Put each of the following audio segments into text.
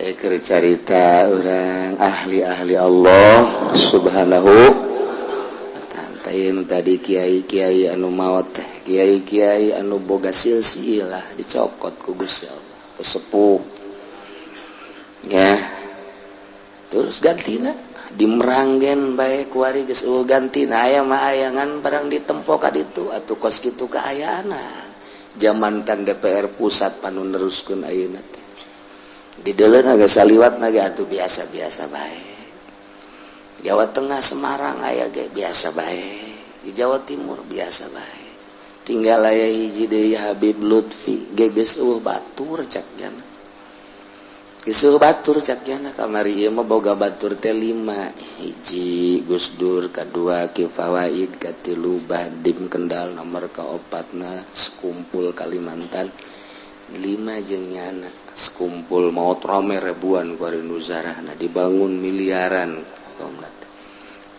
Keur carita urang ahli-ahli Allah Subhanahu wa tadi, kiai-kiai anu maot teh, kiai-kiai anu boga silsilah dicokot ku Gusti Allah, sepuh ya, terus gantina di Meranggen bae kuari geus euweuh gantina. Aya mah aya, ngan barang ditempo ka ditu atuh kos kitu kaayaan zaman tan DPR pusat panu neruskeun ayeuna teh di deuleu geus saliwat ge atuh biasa-biasa bae. Jawa Tengah, Semarang aya ge biasa bae, di Jawa Timur biasa bae. Tinggal aya hiji deui, Habib Lutfi ge geus euweuh batur cak jana, geus euweuh batur cak jana. Kamari ieu mah boga batur teh lima: hiji Gus Dur, kadua Ki Fawaid, katilu Badim Kendal, nomor kaopatna sekumpul Kalimantan, lima jeung nyana. Sekumpul maot rame ribuan kuari nu zarahna, dibangun miliaran.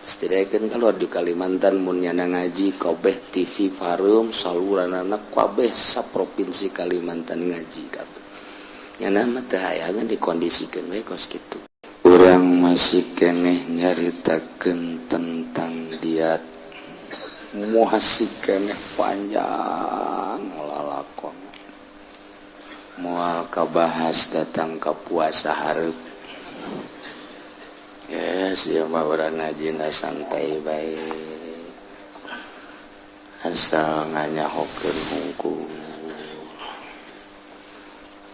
Setidaknya kalau di Kalimantan mun nyana ngaji kabeh TV Farum saluran anak kabeh sa provinsi Kalimantan ngaji kabeh. Nyana mah teu hayangan dikondisikeun we kos kitu. Urang masih keneh nyaritakeun tentang diat, masih keneh panjang lalakon, moal kabahas datang ka puasa hareup. Ya siapa orang ngaji na santai bae, asal nganyahokeun hungkul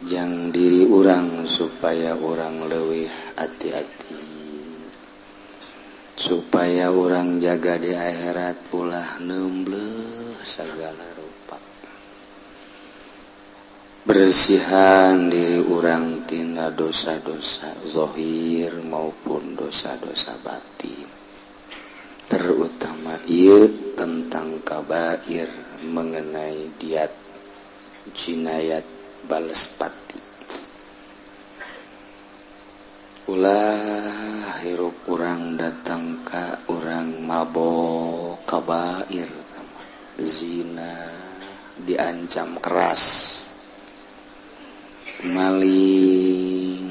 jang diri urang supaya urang leuwih hati-hati, supaya urang jaga di akhirat, ulah nembleh segala rupa. Bersihan diri urang tina dosa-dosa zohir maupun dosa-dosa batin, terutama ieu tentang kabair mengenai diat jinayat balas pati. Ulah hirup urang datang ka urang mabok kabair, zina diancam keras, maling,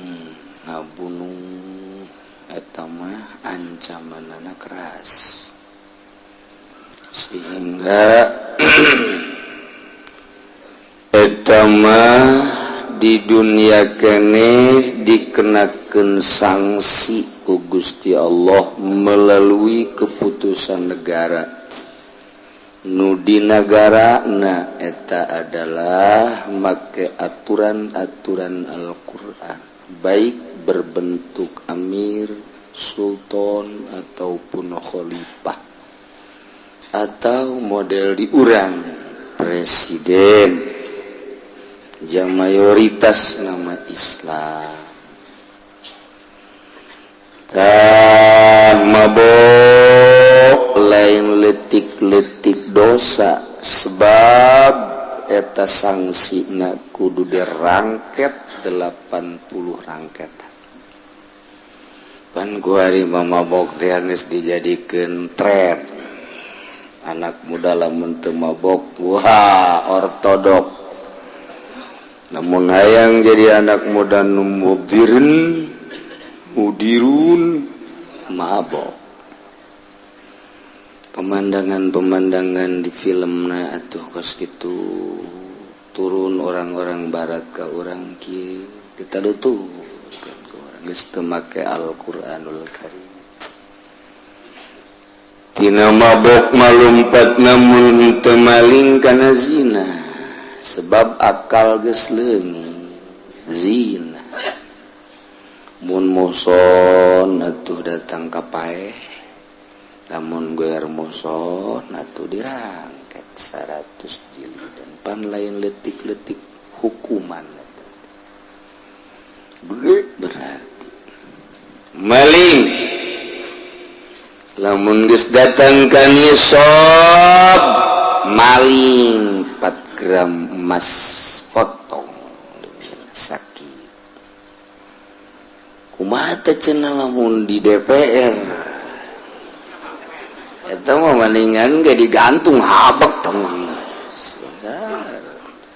ngabunuh, eta mah ancamanana keras, sehingga eta mah di dunia keneh dikenakan sanksi ku Gusti Allah melalui keputusan negara. Nu di negara na eta adalah make aturan-aturan Al-Quran, baik berbentuk amir, sultan, ataupun khalifah, atau model di urang presiden jam mayoritas nama Islam. Tah, mabok lain letik-letik dosa, sebab eta sanksi na kudu dirangket 80 rangket. Pan kuari mabok teh geus dijadikeun tren anak muda. Lamun teu mabok, wah, ortodok. Namun hayang jadi anak muda nu modern, mudirun, mabok. Pemandangan-pemandangan di film na atuh kos gitu turun orang-orang barat ke orang ki kita lutuh kan orang geus teu make Al-Qur'anul Karim. Tina mabok malumpat, namun teu maling kana zina, sebab akal geus leungit. Zina mun muhson atuh datang ka paeh, lamun goer muhson atuh dirangket 100 jilidan. Pan lain letik-letik hukuman berarti. Maling lamun geus datang ka nisab, maling 4 gram emas potong sakit. Kumaha teh cenah lamun di DPR? Eta mah mendingan ge digantung habek tong.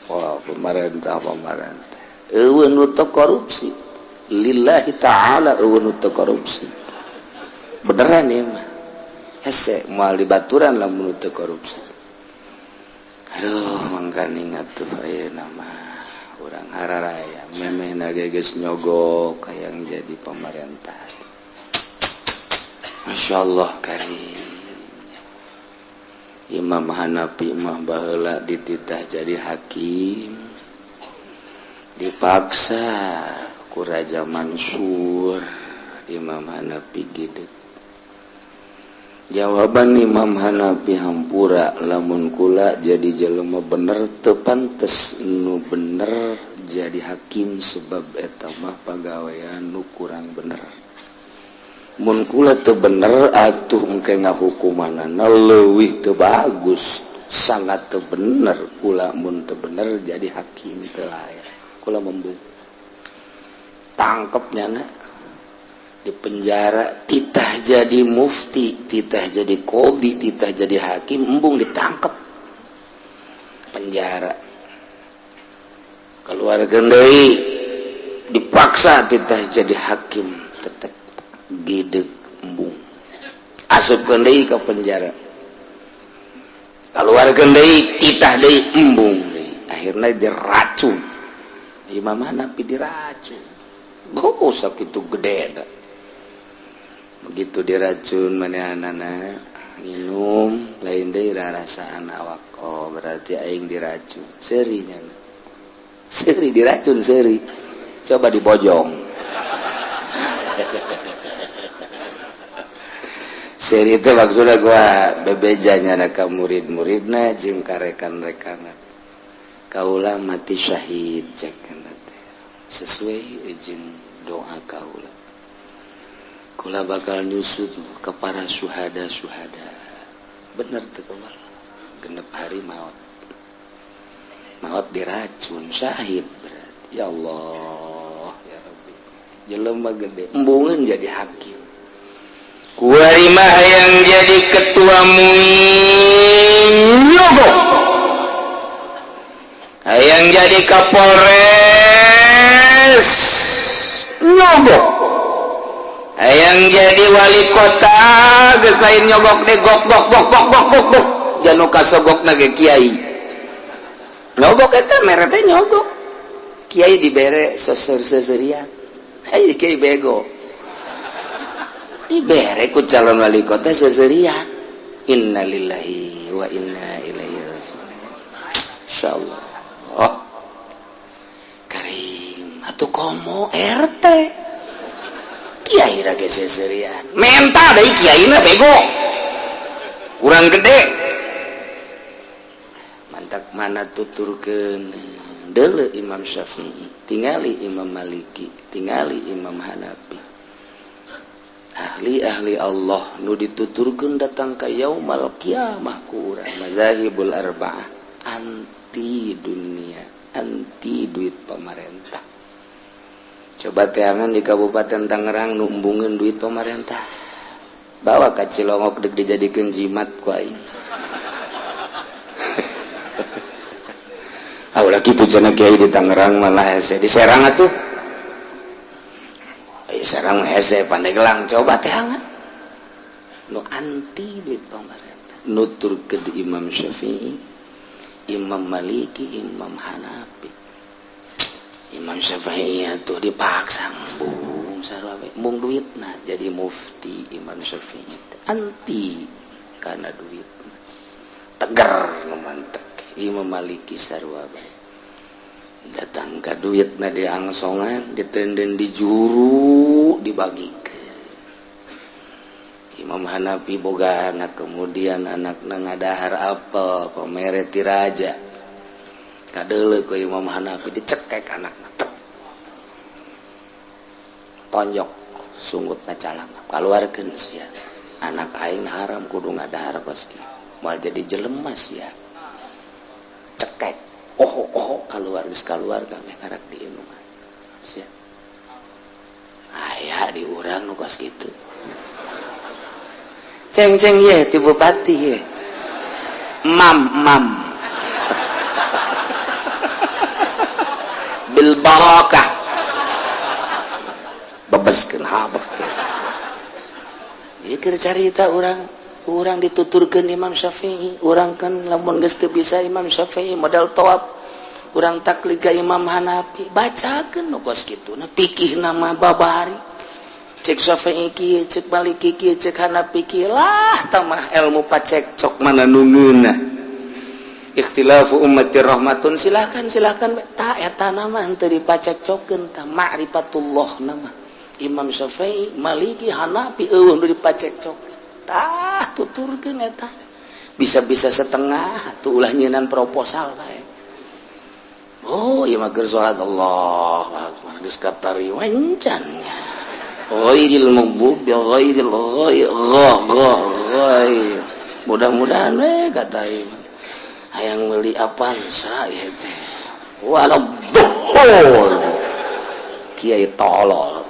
Wah, pemerintah, pemerintah euweuh nu teu korupsi. Lillahi ta'ala, euweuh nu teu korupsi. Beneran ya mah hese, moal dibaturan lamun teu korupsi. Aduh, mangkaning atuh ayeuna mah urang hararaya memeh geus nyogok hayang jadi pemerintah. Masya Allah karim. Imam Hanafi mah baheula dititah jadi hakim, dipaksa ku Raja Mansur. Imam Hanafi gede. Jawaban Imam Hanafi, "Hampura, lamun kula jadi jelema bener, teu pantes nu bener jadi hakim, sebab eta mah pagawean nu kurang bener. Mun kula teu bener atuh engke ngahukumanana leuwih teu bagus. Sangat teu bener kula, mun teu bener jadi hakim teu layak. Kula embung." Tangkepnya na di penjara. Titah jadi mufti, titah jadi qodhi, titah jadi hakim, embung, ditangkep, penjara. Keluar deui, dipaksa titah jadi hakim, tetap gideg, embung. Asup deui ke penjara, keluar deui, titah deui, embung deui. Akhirnya diracun. Imam Hanafi diracun. Oh, sakitu gede dah. Begitu diracun, manehna minum, lain deui rarasaan awak. Oh, berarti aing diracun. Seurinya, seuri diracun, seuri. Coba dibojong. Seuri itu maksudnya gua bebejanya ka murid-muridna jeung ka rekan-rekanna, "Kaula mati syahid," cek, "sesuai jeung doa kaula. Kula bakal nyusut ke para suhada-suhada." Bener tuh, kebal 6 hari maut. Maut diracun, syahid berarti. Ya Allah ya Rabbi, jelema gede embungan jadi hakim. Kuari mah yang jadi ketua MUI nyogok, yang jadi Kapolres nyogok, yang jadi wali kota geus lain nyogok deh, gok gok gok gok gok gok gok janu kasogok ge kiai nyogok. Eta mere teh nyogok. Kiai dibere sosor-seserian. Ayo, kiai bego dibere ku calon wali kota seserian. Innalillahi wa inna ilaihi raji'un. Insyaallah. Oh, karim atuh. Komo RT, kiai rage seserian, menta deui. Kiai na bego, kurang gede. Mantak mana tuturkeun deuleu Imam Syafi'i, tingali Imam Maliki, tingali Imam Hanafi, ahli-ahli Allah nu dituturkeun datang ka yaumal kiamah ku urang. Mazahibul arba'ah anti dunia, anti duit pemerintah. Coba teangan di Kabupaten Tangerang nu embungeun duit pemerintah, bawa ka Cilongok, dek dijadikeun jimat ku aing. Ah, ulah kitu cenah. Kiai di Tangerang malah hese, di Serang atuh. Eh, Serang hese, Pandeglang. Coba teangan nu anti duit pemerintah, nuturkeun di Imam Syafi'i, Imam Maliki, Imam Hanafi. Imam Syafi'i tuh dipaksa, embung, sarua embung duit. Nah, jadi mufti Imam Syafi'i anti karena duit, tegar nu mantek. Imam Maliki sarua bae, datang ke duit na diangsongan, ditenden di juru, dibagi. Imam Hanafi boga anak, kemudian anak ngadahar apel, pamere ti raja. Kadeuleu ku Imam Hanafi, dicekek anak, tonjok sungutna calang, keluarkeun sia. Anak aing haram, kudu ngadahar kos kieu, moal jadi jelema sia. Cekek, oh oh, keluar. Geus keluar, kami karak diinuman sia. Aya di urang nu kos kitu. Ceng ceng ye ti bupati ye, mam mam bil barakah. Keur carita urang, urang dituturkeun Imam Syafi'i, urang kan lamun geus teu bisa Imam Syafi'i modal tawaf, urang taklid ka Imam Hanafi, bacakeun nu kos kitu na fikih nama babari. Cek Syafi'i kieu, cek Maliki kieu, cek Hanafi kieu lah, tamah ilmu pacekcok mana nu ngeunah. Ikhtilafu ummati rahmatun, silakan silakan tak eta nama henteu dipacekcokkeun tah ma'rifatullah nama. Imam Syafi'i, Maliki, Hanafi eueuh nu dipacekcokkeun. Tah tuturkeun eta. Bisa-bisa setengah tuh ulah nyeunan proposal bae. Oh, ieu mah keur salat Allahu akbar geus katarima encan. Ghairil maghdubi ghairil ghair gha gha ghair. Mudah-mudahan we katarima. Hayang meuli Avanza ieu teh. Waladhdallin. Kiai tolol.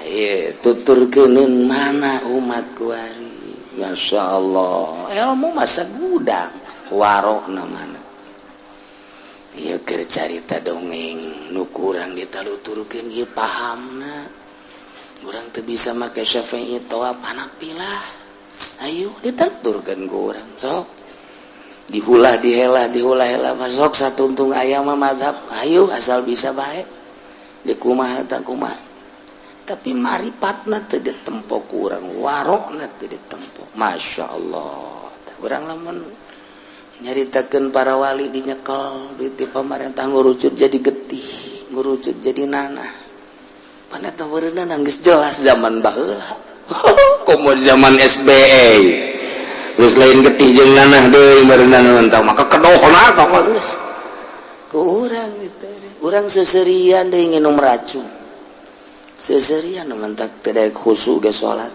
Ieu tuturkeun mana umat kuari. Masya Allah, ilmu masa gudang warok namana. Ieu keur carita dongeng nu kurang ditaluturkeun ieu pahamna. Urang teu bisa make Syafi'i tawaf Hanafi lah. Ayo dituturkeun ku urang sok. Dihulah dihelah dihulah helah masuk satuntung aya mah mazhab. Ayo asal bisa bae. Di kumaha tah kumaha. Tapi maripatna teu ditempo ku urang, warokna teu ditempo. Masya Allah. Urang lamun nyaritakeun para wali dinyekel duit di pamarentah ngurucut jadi getih, ngurucut jadi nanah. Pan eta meureunna geus jelas zaman baheula. Komo zaman SBY. Geus lain getih jeung nanah deui meureunna tah maka kedohna tah geus. Ku urang itu. Urang seserian deui nginum racun. Seserian mentak teu daek khusyuk ge salat.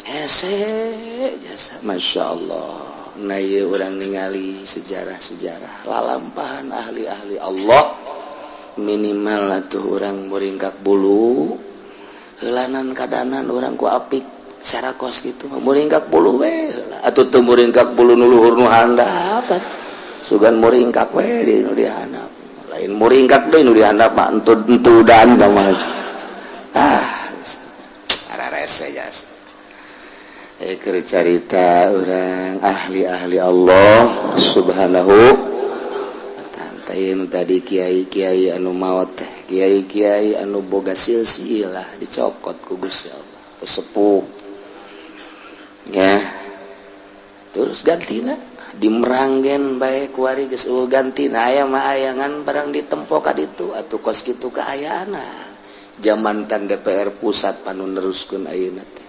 Hese jasa Masya Allah. Nah ieu urang ningali sejarah-sejarah lalampahan ahli-ahli Allah minimal atuh urang muringkak bulu heulanan kadanan urang ku apik secara kos gitu muringkak bulu we heula atuh teu muringkak bulu nu luhur nu handap sugan muringkak we di nu dihandap lain muringkak deui nu dihandap mah entud entudan mah ah ararese jasa. Keur carita urang ahli-ahli Allah subhanahu wa ta'ala. Tadi kiai-kiai anu maot teh, kiai-kiai anu boga silsilah dicokot ku Gusti Allah sepuh ya, terus gantina di Meranggen bae kuari geus eueuh gantina aya mah aya ngan barang ditempo ka ditu atuh kos kitu kaayaanna zaman tan DPR pusat panu neruskeun ayeuna teh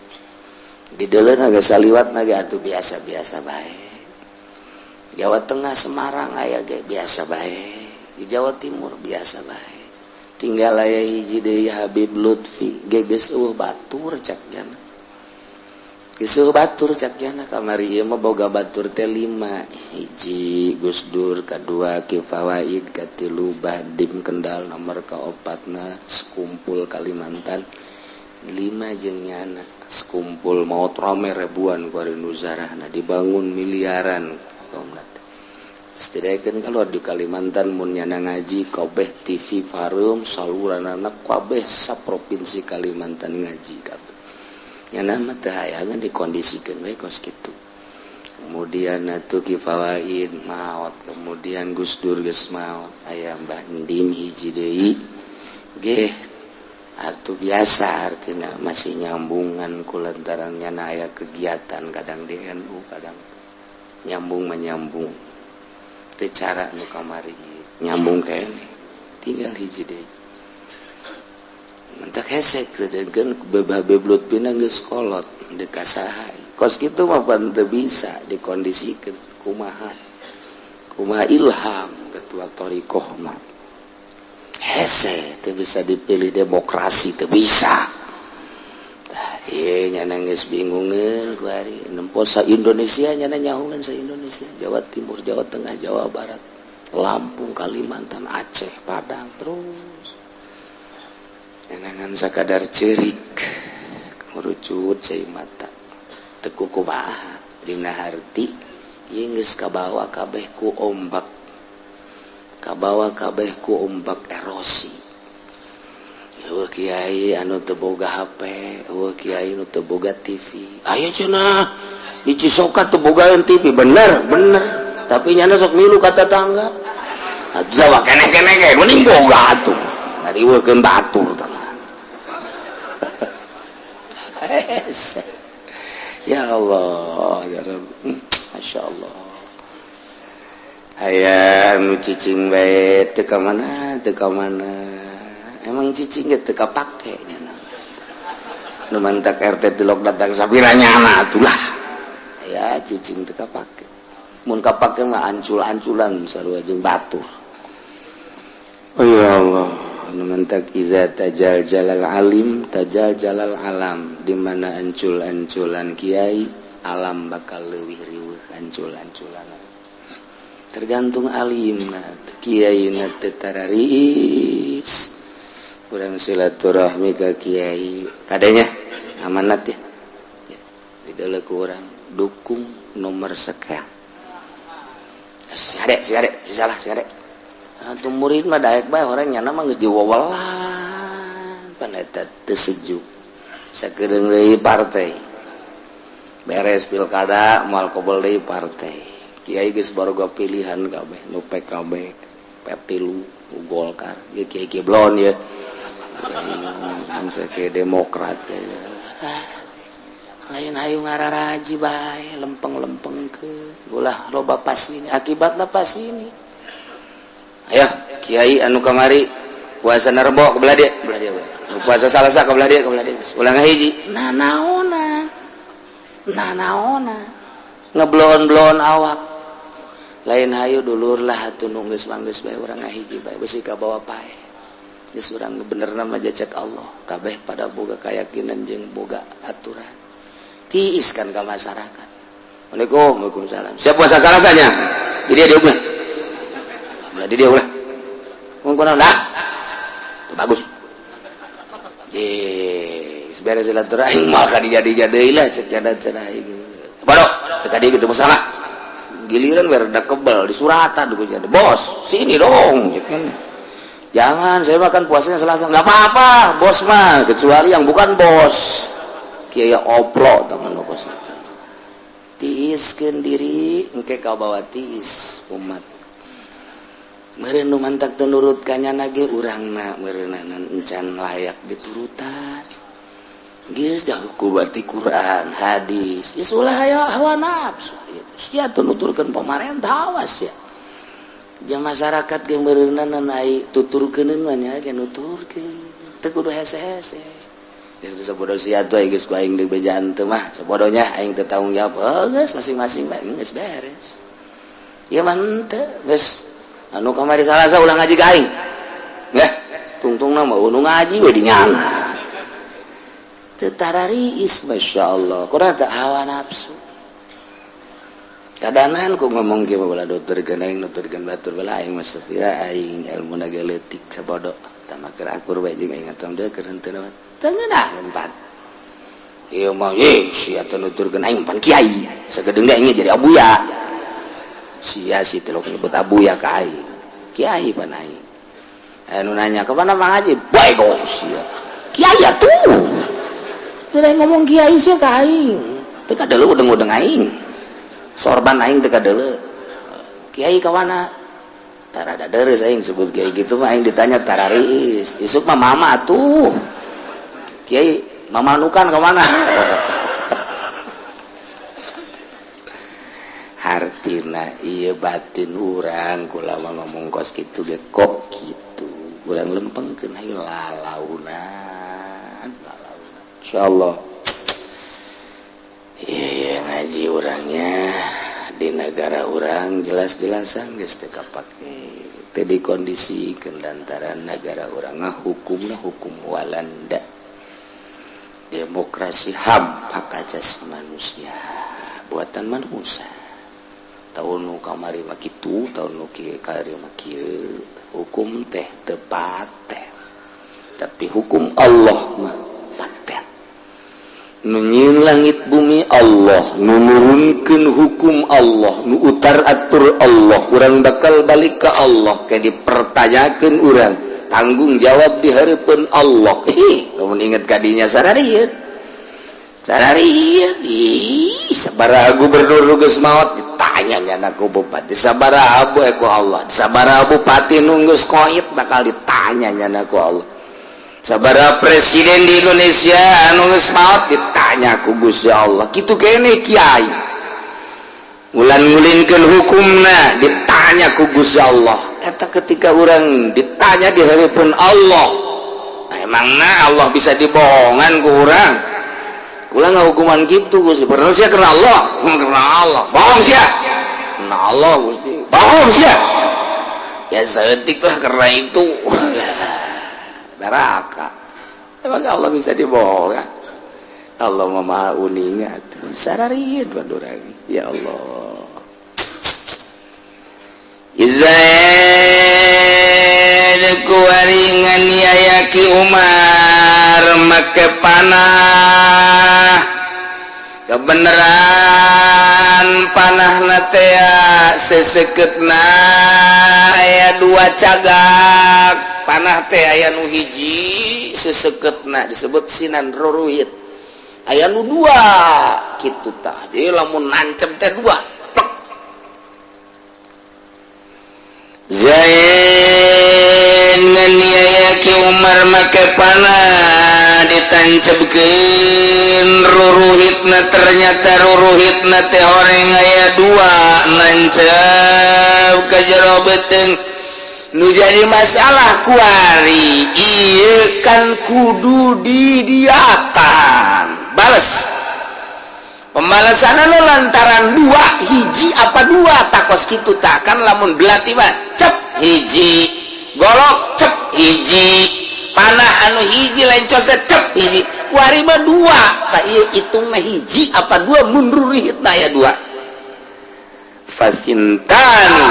di deuleu geus saliwat ge atuh biasa-biasa bae. Jawa Tengah Semarang aya ge biasa bae, di Jawa Timur biasa bae, tinggal aya hiji deui Habib Lutfi ge geus eueuh batur cak jana, geus eueuh batur cak jana. Kamari ieu mah boga batur teh 5 hiji Gus Dur, kadua Ki Fawaid, katilu Badim Kendal, nomor kaopatna sekumpul Kalimantan, 5 jeung nyana sekumpul maot rame ribuan kuari nu zarahna dibangun miliaran kaumna teh. Setidaknya kalau di Kalimantan mun nyana ngaji kabeh TV Farum saluran anak kabeh saprovinsi Kalimantan ngaji kabeh. Nyana mah teu hayangan dikondisikeun we kos kitu. Kemudian atuh Ki Fawaid maot, kemudian Gus Dur geus maot, aya Mbah Ndim hiji deui ge atuh biasa artinya masih nyambungan ku lantaran nyana aya kegiatan kadang di NU kadang nyambung menyambung teu cara nu kamari nyambung kene tinggal hiji deui mentak hesek sedengkeun Habib Lutfi geus kolot deuk saha kos kitu mah pan teu bisa dikondisikeun kumaha kumaha ilham ketua thoriqoh mah hese teu bisa dipilih demokrasi teu bisa. Tah ieu nyana geus bingungeun ku ari nempo sa Indonesia nyana nyahungan sa Indonesia Jawa Timur, Jawa Tengah, Jawa Barat, Lampung, Kalimantan, Aceh, Padang terus ngan sakadar cerik ngurucut cai mata teu kumaha dina harti ieu geus kabawa kabeh ku ombak, kabawa kabeh ku ombak erosi. Euweuh kiai anu teu boga HP, euweuh kiai anu teu boga TV. Aya cenah di Cisoka teu bogaan TV, bener bener. Tapi nyana sok milu ka tetangga. Atuh jawa keneh-keneh ge mending boga atuh. Ngariweuhkeun batur teman. Ya Allah, ya Rabb. Masya Allah. Aya nu cicing bae teu ka mana, teu ka mana. Emang cicing ge teu kapake nya. Nu mantak RT tilok datang sapira nyana atulah. Ya cicing teu kapake. Mun kapake mah ancul-anculan sarua jeung batur. Oh ya Allah, nu mantak iza tajal jalal alim tajal jalal alam, di mana ancul-anculan kiai alam bakal leuwih riweuh ancul-anculan. Tergantung alim kiai na teu tarariis. Urang silaturahmi ka kiai kadenya amanat ya, ya di dalam ku urang dukung nomor sekian. Si adek, si adek, si salah, si adek. Atuh murid mah daek bae, orang nyana mah geus diwawelan pan eta teu sejuk. Sakedeung deui partai beres pilkada, moal kobel deui partai. Kiai geus baroga pilihan kabeh, nu PKB, P3, nu Golkar ya, kiai kiai blon ya, bangsa kiai Demokrat ya. Ah, lain hayu ngararaji bae, lempeng-lempeng ke ulah loba pas ini, akibatna pas ini. Ayo kiai anu kamari puasa Rebo ke belah dia, belah dia. Nu puasa Salasa ke belah dia, ke belah dia. Ulah ngahiji nanaona nanaona ngeblon-blon awak. Lain hayu dulur lah atuh, nu geus mah geus bae, urang ngahiji bae, besi ka bawa pae. Geus urang bener nama cek Allah kabeh pada boga keyakinan jeung boga aturan, tiis kan ka masyarakat. Waalaikum, waalaikumsalam. Siap puasa Salasanya jadi dia ulah belah dia ulah. Mun kunaon lah. Tuh, bagus. Ye, beres silaturahim moal ka dijadi deui lah cek jada cenah aing. Bodoh, teu ka dieu gitu masalah. Giliran rada kebel di suratan bos, sini dong cek kan. Jangan, saya makan puasanya Selasa. Nggak apa-apa, bos mah, kecuali yang bukan bos. Kiai oplo teman bos itu. Tiiskeun diri, engke kau bawa tiis umat. Meureun nu mantak teu nurut ka nyana ge urangna meureunanan encan layak diturutan. Geus jauh ku berarti Quran, hadis. Geus ulah aya hawa nafsu. Sia teu nuturkeun pamarentah, awas ya. Jeung masyarakat ge meureunanan ai tuturkeuneun mah nya ge nuturkeun. Teu kudu hese-hese. Geus sabodo sia tuh geus ku aing dibejaan teu mah, sabodonya aing teu tanggung jawab. Oh, geus masing-masing bae geus beres. Ieu mah henteu, geus anu kamari Salasa ulah ngaji ka aing. Yah, tungtungna mah nu ngaji we di nyana. Teu tarariis, Masya Allah. Kurang teu hawa nafsu. Kadanan ku ngomong kieu mah bala nuturkeun aing, nuturkeun batur bala aing mah sapira aing ilmuna ge leutik sabodo. Tah keur akur bae jeung aing atuh deui keur henteu mah teu ngeunaheun pan. Ieu mah ye sia teh nuturkeun aing pan kiai. Sagedeung ge aing jadi abuya. Sia si teh nyebut abuya ka aing. Kiai pan aing. Anu nanya kemana Mang Haji? Bae sia. Kiai atuh. Tidak ngomong kiai sia ka aing. Teu kadeuleu udeng-udeng aing. Sorban aing teu kadeuleu. Kiai ka mana? Tarada deres aing sebut kiai gitu mah aing ditanya tararis. Isuk mah mama atuh. Kiai mamanukan ka mana? Hartina ieu batin urang kula mah ngomong kos kitu ge kok kitu. Urang lempengkeun hayu lalaunan. Lalaunan. Insyaallah. Iya ngaji orangnya di negara orang jelas-jelasan geus teu kapake, teu dikondisikeun lantaran negara urang mah hukumna hukum Walanda, demokrasi HAM, hak asasi manusia buatan manusia. Tahun nu kamari mah kitu, tahun nu kieu kamari mah kieu. Hukum teh teu paten, tapi hukum Allah mah paten. Nu nyieun langit bumi Allah, nu nurunkeun hukum Allah, nu utar atur Allah. Urang bakal balik ke Allah, kayak dipertanyakan urang. Tanggung jawab di hareupeun Allah. Ih, lamun inget kadinya sararieun. Sararieun. Ih, sabaraha gubernur nu geus maot ditanya nyana ku bupati. Sabaraha bu ku Allah. Sabaraha bupati nu geus koit bakal ditanya nyana ku Allah. Sabaraha presiden di Indonesia anu geus maot ditanya ku Gusti Allah. Kitu kene kiai. Ulan ngulinkeun hukumna ditanya ku Gusti Allah. Eta ketika orang ditanya di hareupeun Allah, emangna Allah bisa dibohongan ku urang? Kula nggak hukuman gitu, Gusti. Pernah sia karena Allah, karena Allah. Bohong sia. Karena Allah, Gusti. Bohong sia. Ya saeutik lah karena itu. Neraka. Emang Allah bisa dibohongan? Allah mah maha uninga tuh. Sararieun urang. Ya Allah. Zaid kuaringan ya Ki Umar make panah, kebenaran panah tea seseketna aya dua cagak. Panah teh aya nu hiji seseketna disebut sinan ruruhit, aya nu dua kitu tah. Jadi lamun nancep teh dua plek. Zain nganiaya Ki Umar make panah, ditancapkeun ruruhitna, ternyata ruruhitna teh horeng aya dua nancap ka jero beuteung. Nu jadi masalah kuari ieu kan kudu didiatan bales pembalasan anu lantaran dua hiji apa dua takos kitu. Takkan lamun belati mah cep hiji, golok cep hiji, panah anu hiji lencosnya cep hiji. Kuari mah dua tak, ieu hitungna hiji apa dua mun ruruhitna aya dua? Fasintani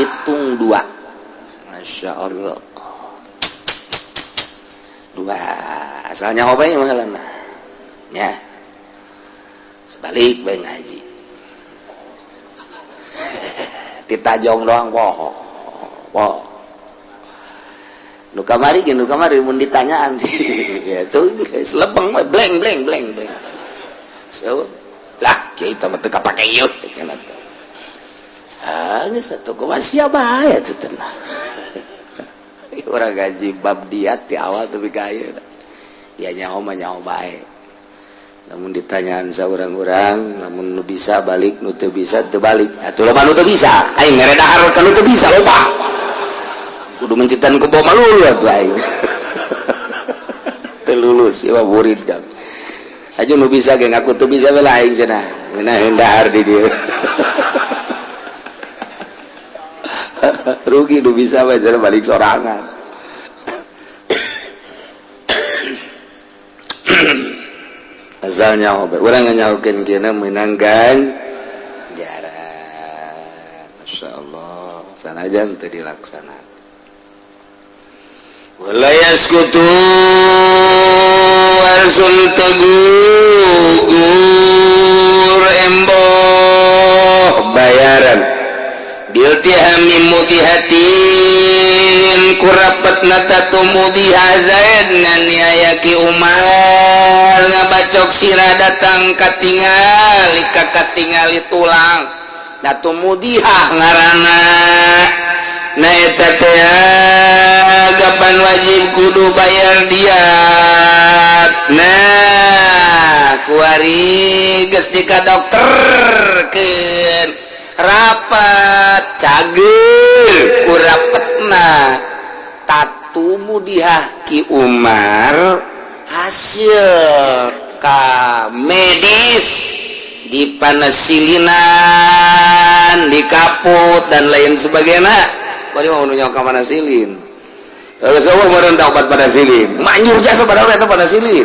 hitung dua. Masya Allah, dua asalnya hoba mah ya sebalik bae ngaji ditajong doang poho poho. Nu kamari ge, nu kamari mun ditanyaan ya tuh geus lebeng we, bleng bleng bleng bleng. So lah kiai mah teu kapake ieu cek. Ah, geus atuh, kumaha sia bae atuh tenang. Urang gaji bab diat di awal tapi ka ayeuna ya nyaho mah nyaho bae. Namun ditanyaan saurang-urang, namun nu bisa balik, nu teu bisa teu balik. Atuh loba nu teu bisa, aing mere dahar ka nu teu bisa loba. Kudu mencitan ku bawa lulu atuh aing. Teu lulus ieu mah murid jam. Aja nu bisa ge ngaku teu bisa we lah aing cenah. Ngeunaheun dahar di dieu. Rugi nu bisa we cenah balik sorangan. Asal nyaho bae urang nyahokeun kieu meunang ganjaran. Masyaallah, sanajan teu dilaksanakan. Wala yaskutu arsun tegugur emboh bayaran biltihami mudihatin kurapet natatu mudiha. Zaid nganiaya Ki Umar ngabacok sirah, datang katingali ka katingali tulang natu mudihah ngaranna. Nah, eta teh gapan wajib kudu bayar diat. Nah, kuari geus di dokterkeun, rapat cager ku rapetna tatu mudihah Ki Umar, hasil ka medis di panesilinan, di kaput dan lain sebagainya. Bari mau nunjuk ka panasilin. Geus eueuh meureun obat panasilin. Manjur jasa padahal eta panasilin.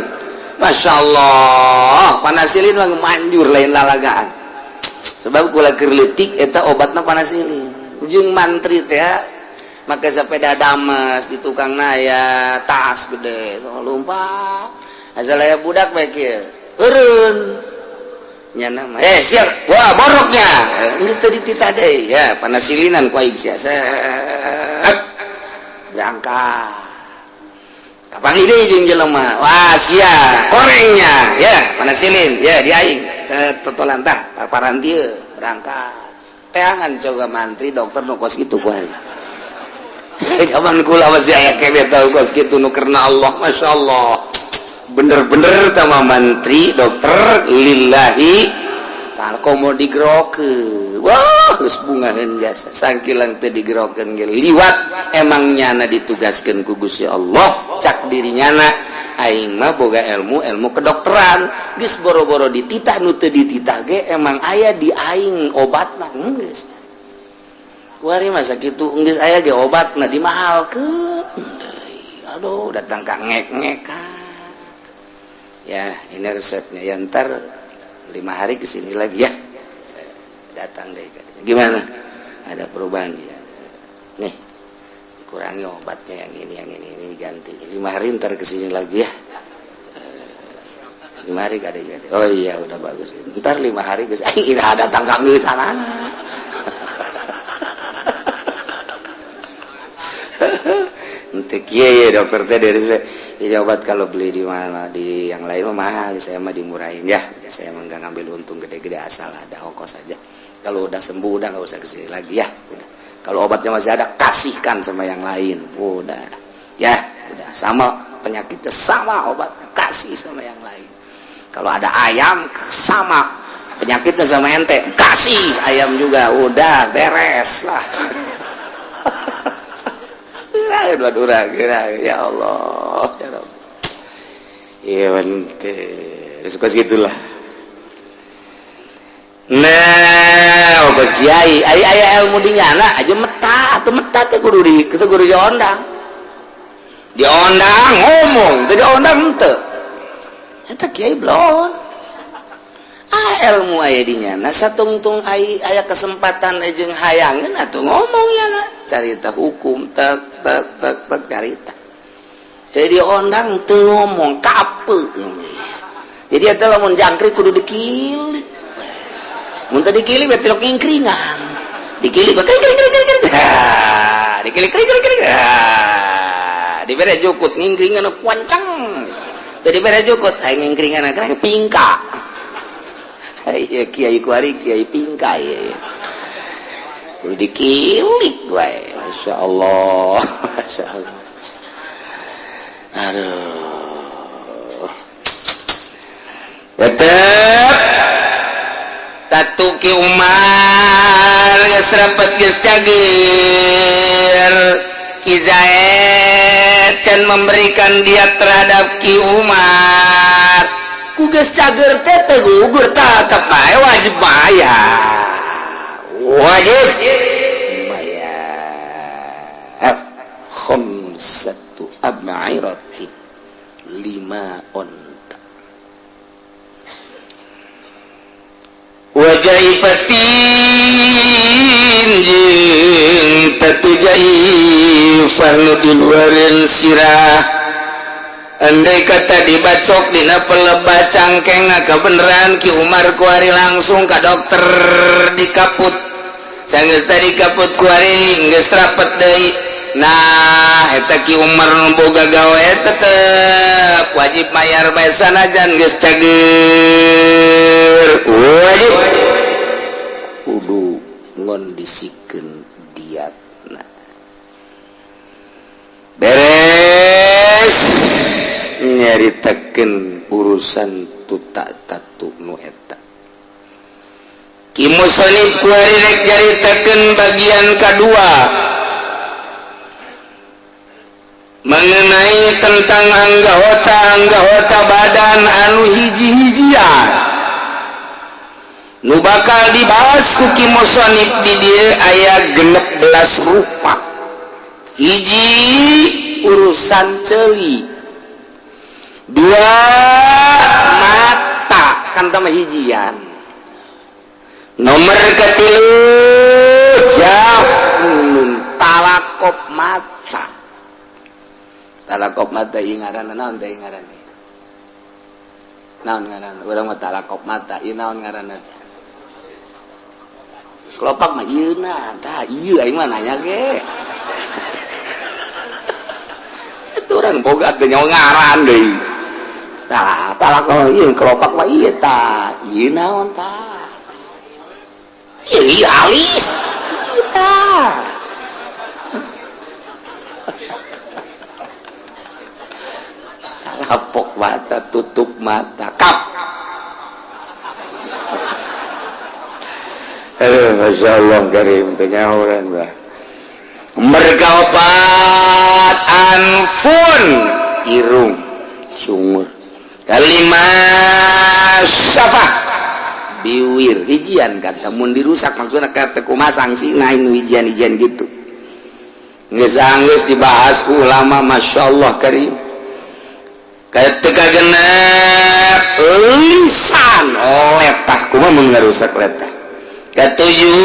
Masya Allah, panasilin mah manjur, lain lalagaan. Sebab kula keur leutik eta obatna panasilin. Jeung mantri teh make sepeda damas di tukang naya tas gede, so lumpat. Asal aya budak bae kieu. Eureun. Nyana mah eh siap, wah boroknya. Geus teu dititah deui ya panasilinan ku aing sia. Set. Berangkat. Kapan ini jeung jelema? Wah, sia, korengnya ya, mana silin ya di aing. Totolan tah, paparan dieu berangkat. Teangan coba mantri dokter nu kos kitu ku hari. Zaman kula masih aya keneh tau kos kitu nu karena Allah, Masya Allah. Bener-bener sama mantri dokter lillahi ta'ala, komo digerokeun. Wah, geus bungaheun jasa. Sangkilang teu digerokeun ge liwat emang nyana ditugaskeun ku Gusti Allah, cak diri nyana aing mah boga ilmu ilmu kedokteran, geus boro-boro dititah, nu teu dititah ge emang aya di aing obatna geus. Kuari masa kitu geus aya ge obatna dimahalkeun. Aduh, datang ka ngek-ngekan. Ya, ini resepnya ya, ntar 5 hari kesini lagi ya. Datang deh. Gimana? Ada perubahan ya? Nih, dikurangi obatnya yang ini diganti. 5 hari ntar kesini lagi ya. 5 hari kade jadi. Oh iya, udah bagus. Ntar 5 hari ke sini datang ke sana. Untuk iya ya dokter teh dari ini obat kalau beli di mana, di yang lain mah mahal, saya mah dimurahin ya. Saya mah nggak ngambil untung gede-gede, asal ada ongkos saja. Kalau udah sembuh udah nggak usah kesini lagi ya. Udah. Kalau obatnya masih ada, kasihkan sama yang lain. Udah ya, udah sama penyakitnya, sama obatnya, kasih sama yang lain. Kalau ada ayam sama penyakitnya sama ente, kasih ayam juga, udah beres lah. Ya Allah, ya Rabb. Iya, suka segitulah. Nah, kos kiai aya aya ilmu di nyana aja meta atau meta teh kudu di kita kudu diondang, diondang ngomong, teu diondang henteu. Eta kiai blon. Ah, ilmu aya di nyana, satungtung ai aya kesempatan jeung hayangeun atuh ngomong ya na carita hukum tek tek tek tek carita. Teu diondang teu ngomong kape. Jadi eta lamun jangkrik kudu dikilik. Mun teu dikilik berarti lo ngingkringan. Dikilik kring kring kring kring kring. Dikilik kring kring kring. Dibere jukut ngingkringan kuancang. Teu dibere jukut aing ngingkringan kring pingka. Iya, kiai kuari kiai pingka ya. Kudu dikilik wae. Masya Allah, Masya Allah. Aduh. Tetep tatu Ki Umar geus rapet, geus cageur. Ki Zaid can memberikan diat terhadap Ki Umar. Ku geus cager teh teu gugur, tetep bae wajib bayar. Wajib bayar. Khamsatu ab'irati, 5 onta. Wajaifatin jeung tatu jaifah nu di luareun sirah. Andai kata dibacok dina pelebah cangkeng, kebenaran Ki Umar kuari langsung ka dokter dikaput. Sanggeus tadi kaput kuari geus rapet deui. Nah, eta Ki Umar nu boga gawe tetep wajib mayar bae sanajan geus cager. Wajib kudu ngondisikeun diatna. Beres nyaritakeun urusan tutak tatu nu eta. Ki musonif kuari rek nyaritakeun bagian kedua mengenai tentang anggota-anggota badan anu hiji-hijian nu bakal dibahas ku Ki musonif di dieu aya 16 rupa. Hiji, urusan ceuli. Dua, mata, kan tambah hijian. Nomor ketilu, jafnun, talakop mata. Talakop mata ieu ngaranna naon teh? Ngaranna naon ngaranna? Urang mah talakop mata, ieu naon ngaranna? Kelopak mah ieu na tah ieu, aing mah nanya ge. Urang boga teh nyawa ngaran deui. Tah, tah kalau ieu kelopak mah ieu tah. Ieu naon tah? Ieu ieu alis. Ieu tah. Lapok mata, tutup mata, kap. Aduh, Masya Allah karim teh nyaho urang tah. Mereka opat anfun irung sungur. Kalima syafah biwir hijian kata mun dirusak maksudna kata kumaha sangsina nu hijian-hijian gitu. Geus anggeus dibahas ku ulama Masya Allah karim. Ketika genep lisan letah kumaha mun ngarusak letah. Ketujuh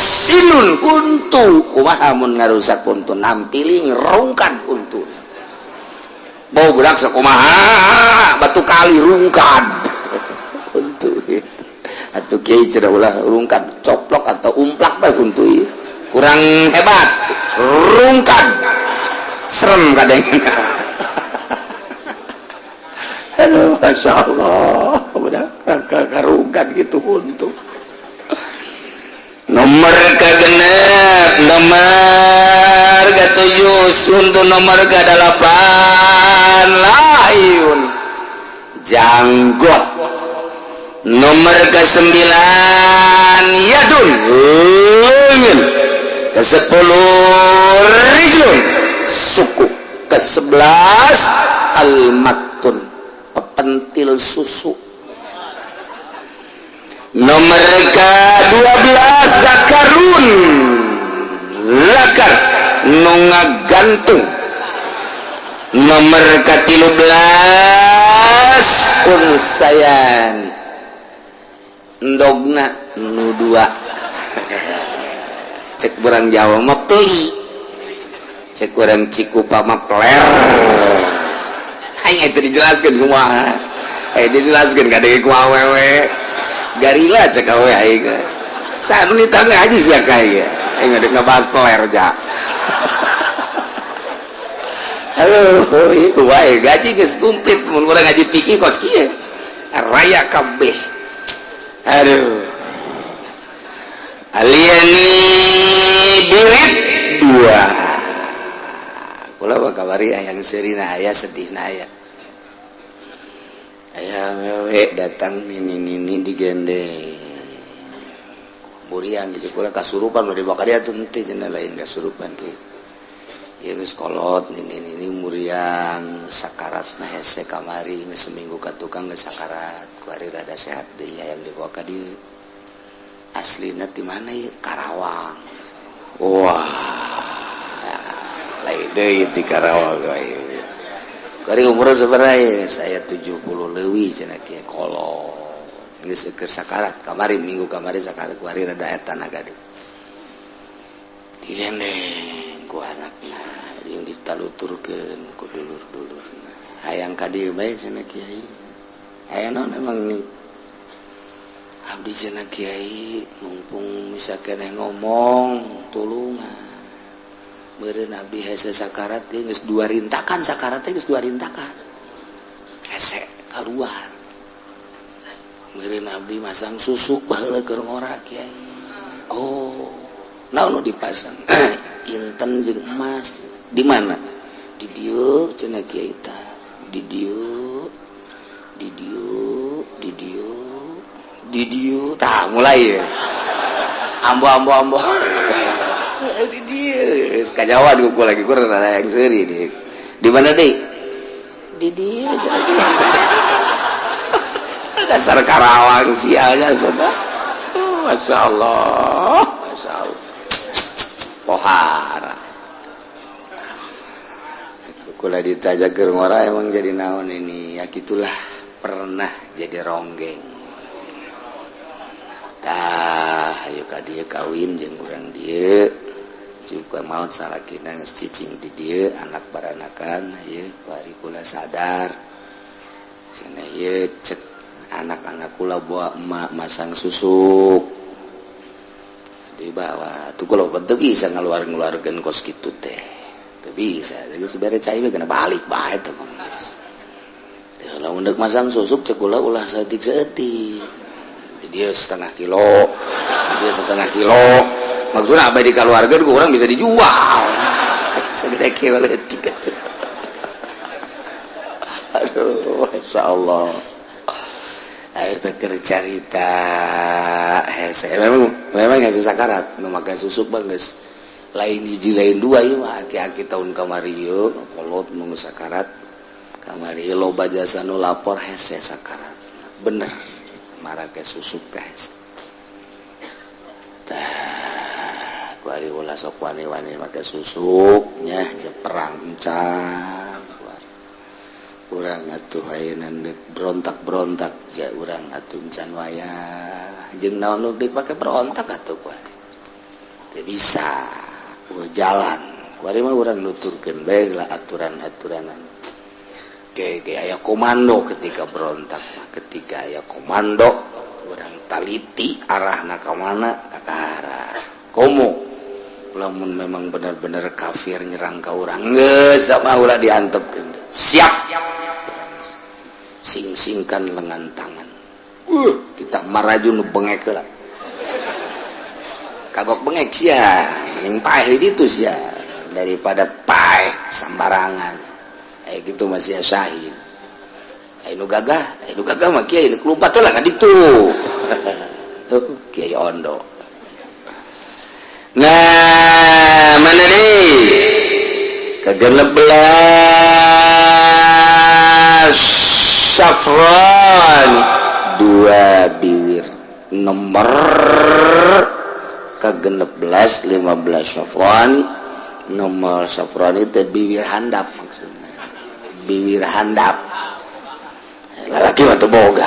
sinun huntu kumaha mun ngarusak huntu nampiling rungkad huntu. Bau budak sakumaha batu kali rungkad huntu itu. Atuh kiai cenah ulah rungkad coplok atau umplak bae huntu ieu. Kurang hebat rungkad serem kadang. Aduh, Masya Allah, udah karungkan gitu untuk nomor kegenep, nomor ketujuh, untuk nomor ke-8 layun janggot, nomor ke-9 yadun leungeun, ke-10 rijlun suku, ke-11 almatun pentil susu, nomor ke-12 zakarun zakar nu ngagantung, nomor ke-13 unsayan endogna nu 2. Cek urang Jawa mah peli, cek urang Cikupa mah peler. Aing itu dijelaskan kumaha, dijelaskan kadang kumaha wewe garila cek awe aing sanu ditangga aja sia kaya aing udah ngebahas peler ja. Aduh, ieu wae gaji geus komplit mun urang ngaji fikih kos kieu raya kabeh. Aduh, aliani birit 2 kula mah kabari hayang seurina aya sedihna aya. Aya wewe datang nini-nini digendeng muriang gitu kula kasurupan nu dibawa ka dia tuh henteu cenah lain kasurupan kieu. Ieu geus kolot nini-nini muriang sakaratna hese kamari geus seminggu ka tukang geus sakarat kuari rada sehat deui hayang dibawa ka dieu. Aslina ti mana ieu? Karawang. Wah, lain deui ti Karawang we. Kari umur sebenarnya saya 70 leuwih cenah kieu kolot. Geus keur sakarat kamari minggu kamari sakarat kuari rada eta naga deui. Digendeng ku anakna jeung ditaluturkeun ku dulur-dulurna. Hayang ka dieu bae cenah kiai. Aya naon emang nih? Abdi cenah kiai mumpung bisa keneh ngomong tulungan. Meureun abdi hese sakarat teh geus 2 rintakan sakarat teh geus 2 rintakan. Hese kaluar. Meureun abdi masang susuk baheula keur ngora kiai. Oh, naon nu dipasang? Inten jeung emas. Di mana? Di dieu cenah kiai tah. Di dieu, di dieu, di dieu, di dieu. Tah mulai ya. Ambo ambo ambo. Di dieu. Kajawa diukur lagi kurang ada yang seuri di. Di mana deui? Di dieu cenah kiai. Dasar Karawang sialnya sudah. Masya Allah, Masya Allah. Pohara. Kula ditajak keur ngora emang jadi naon ini ya gitulah pernah jadi ronggeng. Tah ayo ka dieu kawin jeung urang dieu. Juga maut salakina geus cicing di dieu anak baranakan ieu bari kula sadar. Cenah ieu cek anak-anak kula bawa emak masang susuk dibawa tuh kalau bentuk bisa ngeluar-ngeluarkan kos gitu teh. Teu bisa, geus bere cai we kena balik bae teh mah geus. Lamun deuk masang susuk, cek kula ulah saeutik-saeutik. Dia setengah kilo, dia setengah kilo. Maksudnya apa, di keluarga orang bisa dijual. Segede kilo leutik atuh. Aduh, Masya Allah. Ayo teh carita hese. Memang memang hese sakarat nu make susuk mah geus lain hiji lain dua ieu mah, aki-aki tahun kamari ieu kolot nu sakarat kamari loba jasa nu lapor hese sakarat. Bener marake susuk teh hese. Tah, kuari ulah sok wani-wani make susuk nya, perang encan. Urang atuh ayeuna deuk berontak-berontak ja urang atuh encan wayah jeung naon nu dipake berontak atuh kuari teu bisa. Ulah jalan kuari mah, urang nuturkeun bae lah aturan-aturanan. Ge ge aya komando ketika berontak mah, ketika aya komando urang taliti arahna ka mana, ka arah komo. Lamun memang benar-benar kafir nyerang ka urang, geus sama ulah diantepkeun, siap sing-singkan lengan tangan, kita maraju nu bengek lah, kagok bengek sia, mending paeh di ditu sia daripada paeh sambarangan. Gitu masih syahid. Ayo nu gagah, ayo nu gagah mah kiai nu kelumpat lah ka ditu. Tuh Kiai Ondo. Nah, mana nih ke-16 Safron, dua biwir nomor ke-16 15 Safron, nomor Safron itu biwir handap, maksudnya biwir handap lalaki mah teu boga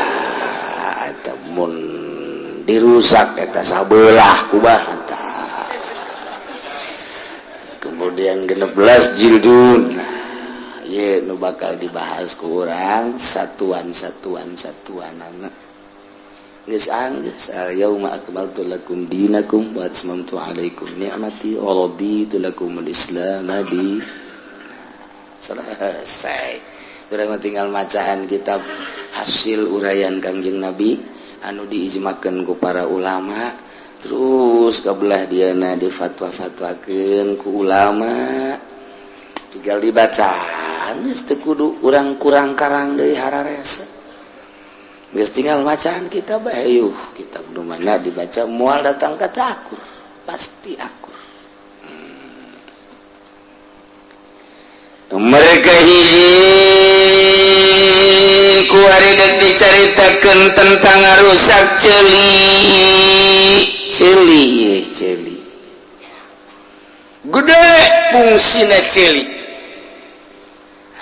eta, mun dirusak eta sabelah kumaha tah. Kemudian 16 jildun. Nah, ye nu bakal dibahas ku urang satuan-satuan satuan anak geus anggeus al yauma akmaltu lakum dinakum wa atmamtu alaikum ni'mati wa raditu lakumul islam di. Selesai, urang mah tinggal macaan kitab hasil uraian Kangjeng Nabi anu diijmakeun ku para ulama, terus kabelah diana difatwa-fatwakeun ku ulama, tinggal dibaca geus, teu kudu urang kurang karang deui hararese. Geus tinggal macaan kitab bae. Yuh, kitab nu mana dibaca moal datang kata akur, pasti akur. Mereka hiji ku ari dek dicaritakeun tentang rusak ceuli ceuli ceuli gede fungsina ceuli.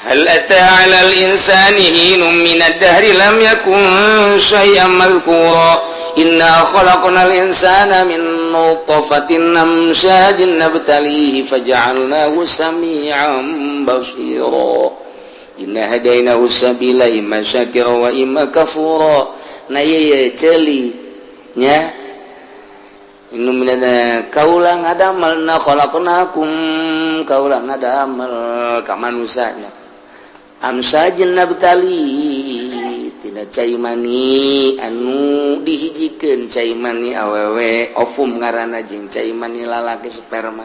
Hal ata 'alal insani hinum minad dahri lam yakun syai'an madhkura inna khalaqnal insana min nutfatin amsyajin nabtalihi faja'alnahu sami'an basira inna hadainahu sabila imma syakira wa imma kafura. Nah, ieu ye ceuli nya. Kaula ngadamel na khalaqnakum, kaula ngadamel ka manusanya amsajin nabtali tina cai mani anu dihijikeun, cai mani awewe ovum ngaranna jeung cai mani lalaki sperma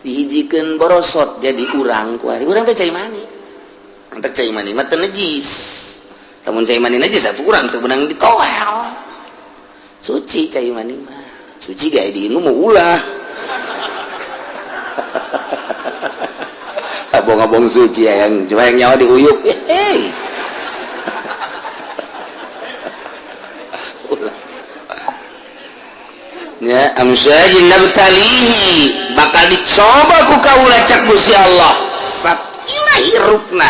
dihijikeun, borosot jadi urang. Kuari urang teh cai mani. Entek cai mani mah teu najis. Lamun cai mani najis atuh urang teu beunang ditoel. Suci cai mani mah, suci gae diinum mau ulah abong-abong suci ya, yang cuma yang nyawa diuyuk. Hei, ulah ya. Amsyajin nabtalihi, bakal dicoba ku kaula cak Gusti Allah. Sakilah hirupna,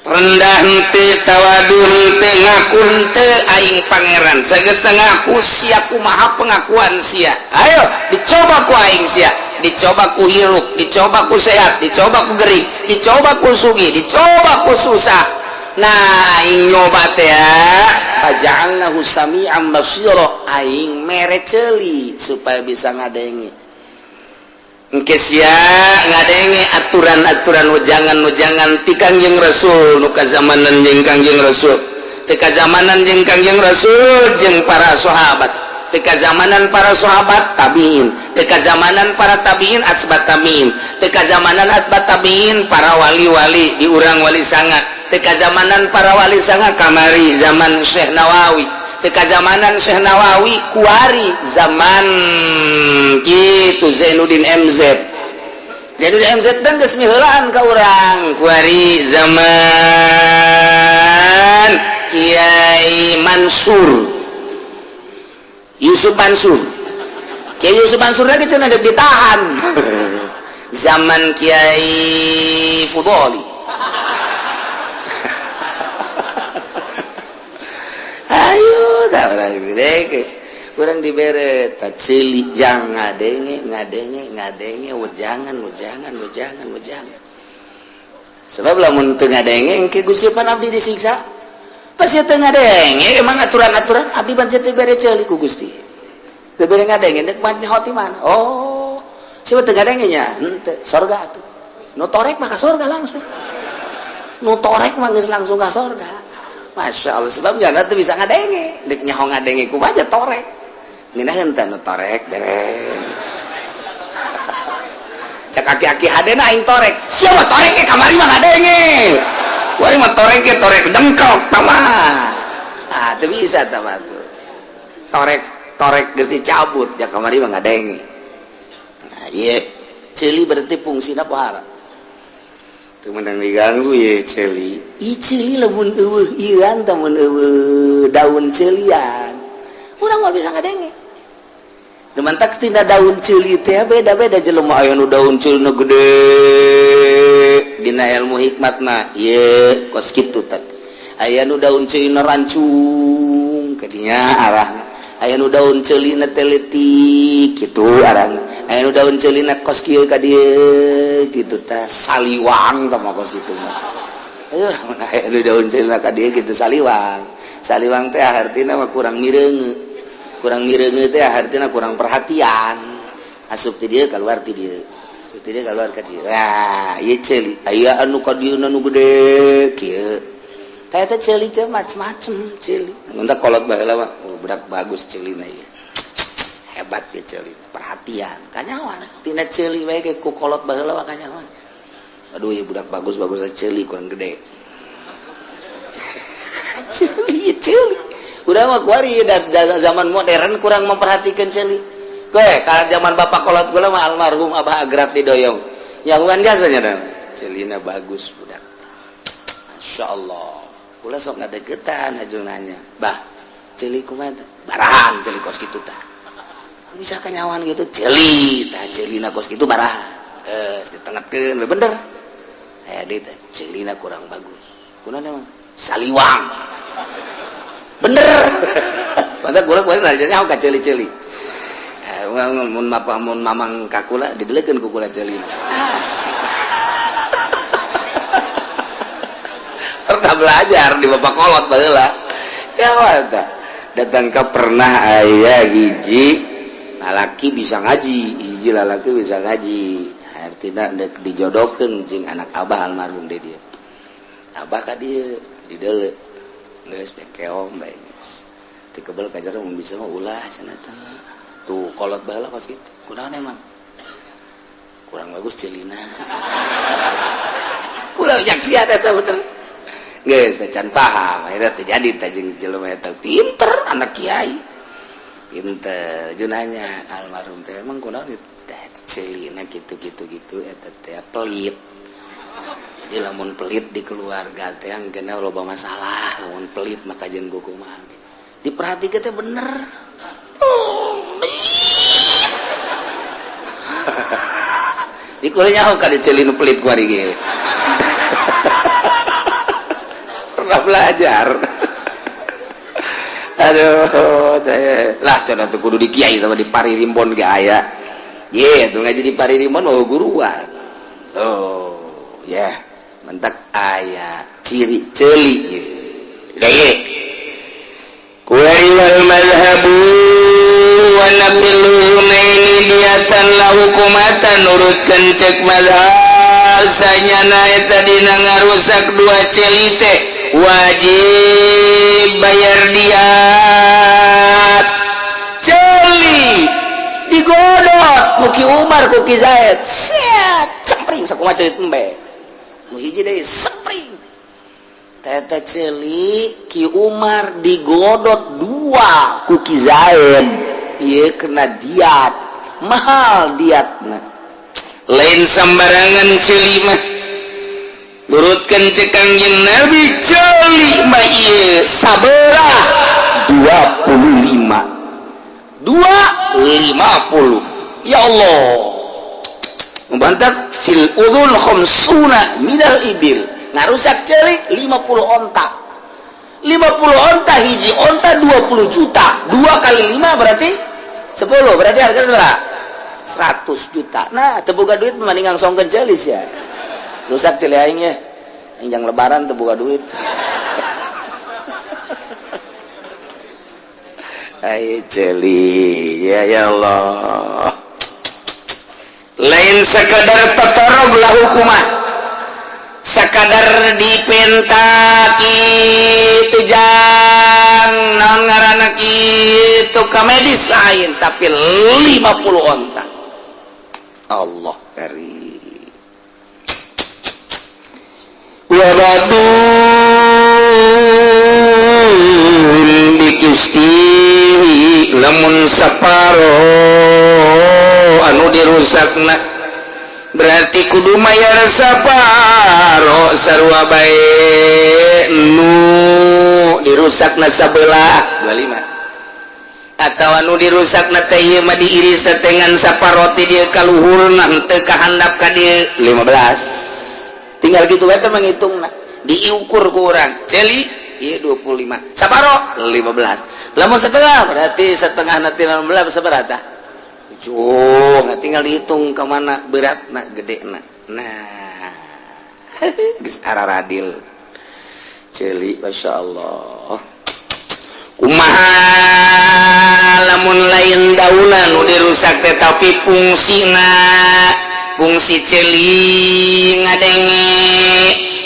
rendah henteu, tawadu henteu, ngaku henteu aing pangeran. Sageus ngaku sia, kumaha pengakuan sia? Ayo dicoba ku aing sia, dicoba ku hirup, dicoba ku sehat, dicoba ku gering, dicoba ku sugih, dicoba ku susah. Nah, aing nyoba teh ya, faja'alnahu sami'an basira, aing mere ceuli supaya bisa ngadenge. Engke sia ngadenge aturan-aturan, wejangan-wejangan ti Kangjeng Rasul nu kazamanan jeung Kangjeng Rasul, teu kazamanan jeung Kangjeng Rasul jeung para sahabat, teu kazamanan para sahabat tabiin, teu kazamanan para tabiin atba tabiin, teu kazamanan atba tabiin para wali-wali di urang Wali Sanga, teu kazamanan para Wali Sanga kamari zaman Syekh Nawawi, teu kazamanan Syekh Nawawi kuari zaman gitu Zainuddin MZ. Zainuddin MZ dan geus miheulaan ka urang kuari zaman Kiai Mansur, Yusuf Mansur. Kiai Yusuf Mansur lagi cenah dek ditahan zaman Kiai Fudoli. Ayo tak orang gede kurang dibere tak ceuli jang ngadenge ngadenge ngadenge wejangan wejangan wejangan wejangan. Sebab lamun teu ngadenge, engke Gusti pan abdi disiksa. Pasti teu ngadenge emang aturan-aturan abdi ban teu bere ceuli ku Gusti, teu bere ngadenge deuk mah nyaho ti mana. Oh, siapa teu ngadenge nya henteu sorga atuh. Nu torek mah ka sorga langsung, nu torek mah geus langsung ka sorga. Masya Allah, sebab jangan tuh bisa ngadenge, dek nyaho ngadenge ku aja torek ngeunaheun teh nu torek beres. Cek aki-aki hadena aing torek, siapa torek ke kamari mah ngadenge, kuari mah torek ke torek dengkok tama. Ah, teu bisa tama tuh torek torek geus dicabut ya, kamari mah ngadenge. Nah, ieu ceuli berarti fungsina pohara teu meunang diganggu ye ceuli. Ih, ceuli lamun eueuh ieuan tah, mun eueuh daun ceulian urang mah bisa ngadenge. Nu mantak tina daun ceuli teh beda-beda jelema, aya nu daun ceulina gede. Dina ilmu hikmat mah ieu kos kitu tah, aya nu daun ceulina rancung kadinya arahna, aya nu daun ceulina teh leutik kitu arahna, aya nu daun ceulina kos kieu ka dieu kitu tah, saliwang tah mah kos kitu mah. Ayo, aya nu daun ceulina ka dieu kitu, saliwang. Saliwang teh artina mah kurang mireunge, kurang mireunge teh artina kurang perhatian, asup ti dieu keluar ti dieu, asup ti dieu keluar ka dieu. Wah, ieu ceuli. Aya anu ka dieu nu gede kieu teh. Teh ceuli teh macem-macem ceuli. Mun kolot baheula mah, oh, budak bagus ceulina ieu, hebat ya ceuli, perhatian kanyawan tina ceuli wae ge ku kolot baheula mah kanyawan. Aduh ya, budak bagus bagus, ceuli kurang gede. Ceuli ceuli udah mah kuari zaman modern kurang memperhatikan ceuli. Gue kalau zaman bapak kolot gue mah, almarhum Abah Agrab di Doyong ya, bukan biasanya dah celina bagus budak, Masya Allah. Kula sok ngadeketan haju nanya, "Bah, ceuli kumaha?" "Barahan ceuli kos kitu tah." Bisa kanyawan gitu ceuli tah, celina kos kitu barahan. Eh, ditengetkeun bener aya deui teh, celina kurang bagus. Kunaon emang? Saliwang. Bener. Padahal gua kemarin nanya ka ceuli-ceuli. Eh, mun mapa mun mamang kakula didelekeun ku kula ceulina. Pernah belajar di bapak kolot baheula. Ya tah. Datang ke pernah aya hiji lalaki bisa ngaji, hiji lalaki bisa ngaji. Artinya dek dijodohkeun jeung anak abah almarhum deui dia. Abah ka dieu didele. Geus keong bae geus. Teu kebel ka jero, mun bisa mah ulah cenah teh. Tuh kolot baheula kos kitu. Kunaon emang? Kurang bagus celina. Kurang nyaksian eta bener. Geus can paham, akhirnya terjadi teh jeung jelema eta pinter, anak kiai. Pinter, junanya almarhum teh emang kunaon teh celina gitu gitu gitu, eta teh pelit. Jadi lamun pelit di keluarga teh yang kena loba masalah, lamun pelit maka jeung kumaha. Diperhatikan teh bener. Pelit. Di kula nyaho ka ceuli nu pelit kuari ge. Pernah belajar. Aduh, teh. Lah cenah teu kudu di kiai sama di Paririmbon ge aya. Ye, tuh ngaji di Paririmbon oh guruan. Oh, ya. Yeah. Mentak aya ciri ceuli ye. Da ye. Kuari wal mazhabu wa nabil hunaini. Hukumatan la hukumatan nurutkeun cek mazhab sanyana eta dina ngarusak dua ceuli teh wajib bayar diat. Ceuli digodot ku Ki Umar, ku Ki Zaid, siat cempring sakumaha ceuli embe nu hiji deui sempring. Teta ceuli Ki Umar digodot dua ku Ki Zaid, ieu kena diat, mahal diatna, lain sembarangan ceuli mah. Nurutkeun cek Kangjeng Nabi, ceuli mah ieu sabelah 25, dua 50. Ya Allah, membantak fil udhun khamsuna minal ibil, ngarusak ceuli 50 onta. 50 onta, hiji onta 20 juta, 2 kali 5 berarti 10, berarti harga berapa? 100 juta. Nah, teu boga duit mending ngangsongkeun ceuli ya, rusak ceuli aing ya, yang Lebaran teu boga duit. Ay ceuli ya, ya Allah, lain sekadar tetorog lah hukumah, sekadar dipenta kitu jang naon ngaranna kitu ka medis lain, tapi 50 onta. Allah karim. Wa batun bikistihi, lamun saparo anu dirusakna berarti kudu mayar saparo sarua bae nu dirusakna sabelah 25 atau anu dirusakna teh ieu mah diiris teh ngan saparo ti dieu ka luhurna, henteu ka handap ka dieu, 15. Tinggal gitu bae teh menghitungna, diukur ku urang ceuli ieu 25, saparo 15. Lamun setengah berarti setengah nanti 16 sabaraha? 7. Nah, tinggal dihitung ke mana berat na gede na. Nah, geus araradil ceuli, Masya Allah. Kumaha lamun lain daunan nu dirusak teh, tapi fungsina, fungsi ceuli ngadenge?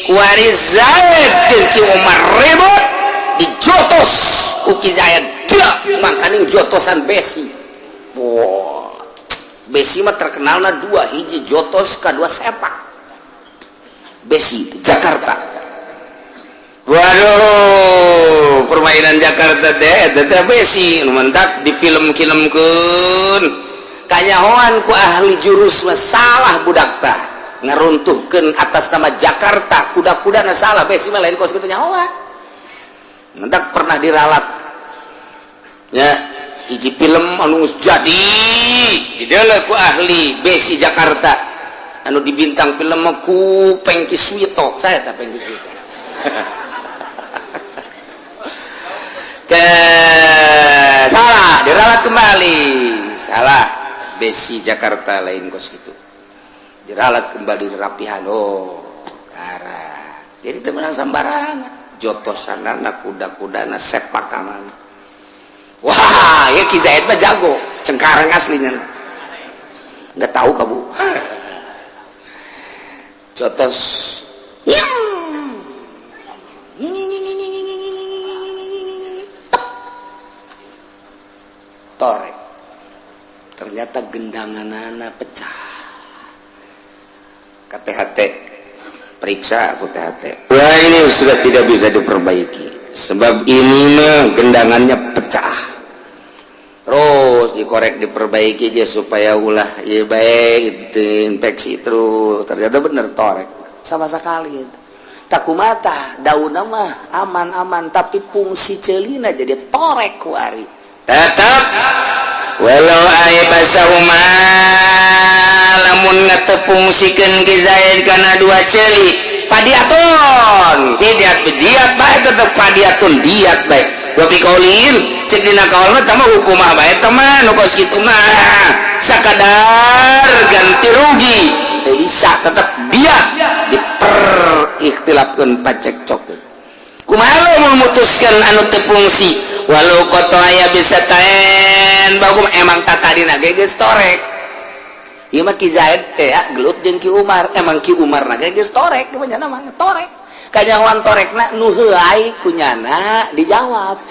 Kuari Zaid jeung Ki Umar ribut, dijotos ku Ki Zaid dia, makaning jotosan besi. Wah, besi mah terkenalna dua, hiji jotos, kedua sepak besi Jakarta. Waduh, permainan Jakarta teh teh besi nu mentak di film-filmkeun, kanyahoan ku ahli jurus mah salah budak tah ngeruntuhkeun atas nama Jakarta, kuda-kuda na salah. Besi mah lain kos kitu nyahoan, mentak pernah diralat ya hiji film anu geus jadi dideuleu ku ahli besi Jakarta anu di bintang film mah ku Pengki Suwito. Saya tak Pengki Suwito. Salah, diralat kembali, salah, besi Jakarta lain kos itu. Diralat kembali, dirapihan. Oh, tara jadi temenan sembarangan jotosanana, kuda-kudana, sepak kanan. Wah ya, Ki Zaid mah jago cengkareng aslinya, nggak tahu kamu jotos ini torek, ternyata gendangan anak pecah. KTHT periksa aku THT, wah, ini sudah tidak bisa diperbaiki sebab ini mah gendangannya pecah. Terus dikorek, diperbaiki dia supaya ulah ya baik itu infeksi terus, ternyata bener torek sama sekali itu. Takumata daun mah aman-aman, tapi fungsi ceulina jadi torek kuari. Tetap walau ay basahuma, lamun ngatepungsikeun Ki Zaid kana dua ceuli, padiatun diat diat bae, tetep padiatun diat bae. Wa bi qaulin, cek dina kaul mah tama hukumah bae teman nu kos kitu mah sakadar ganti rugi teu bisa, tetep diat. Diperikhtilafkeun, pacekcok, kumaha memutuskan anu teu fungsi? Walau koto aya bisa taen bagum, emang tata dina ge geus torek. Ieu mah Ki Zaid teh ya, gelut jeung Ki Umar. Emang Ki Umar na ge geus torek, kunyana mah torek. Kanyahoan torekna nu heuay kunyana dijawab.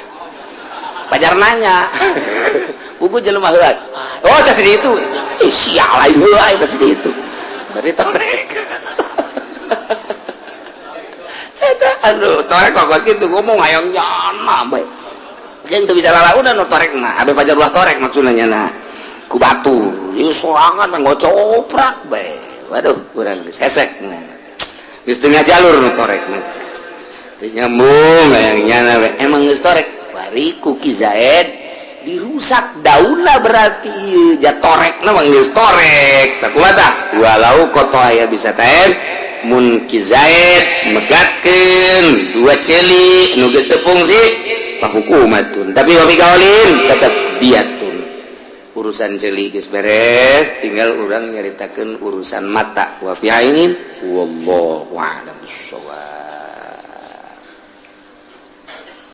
Pajar nanya. Buku jelema heuay. Oh, tas di itu. Ih, sial aing heuay tas di itu. Berarti torek. Eta aduh, torek kok geus kitu ngomong hayang nyana bae. Jeung teu bisa lalaunan nu torek mah. Abe pajar ulah torek maksudna nyana. Ku batu ieu sorangan mah ngocoprak bae. Waduh, urang geus hesek. Geus tengah jalur nu torek mah. Teu nyambung hayang nyana we. Emang geus torek. Bari ku Ki Zaid dirusak daunna, berarti ieu ja torekna mah geus torek. Tah kumaha tah? Walau koto aya bisa teh mun Ki Zaid megatkeun dua ceuli nu geus teu fungsi pahukumatun, tapi wa qaulin tetep diatun. Urusan ceuli geus beres, tinggal urang nyaritakeun urusan mata. Wa fi ainin, wallahu a'lam bissawab.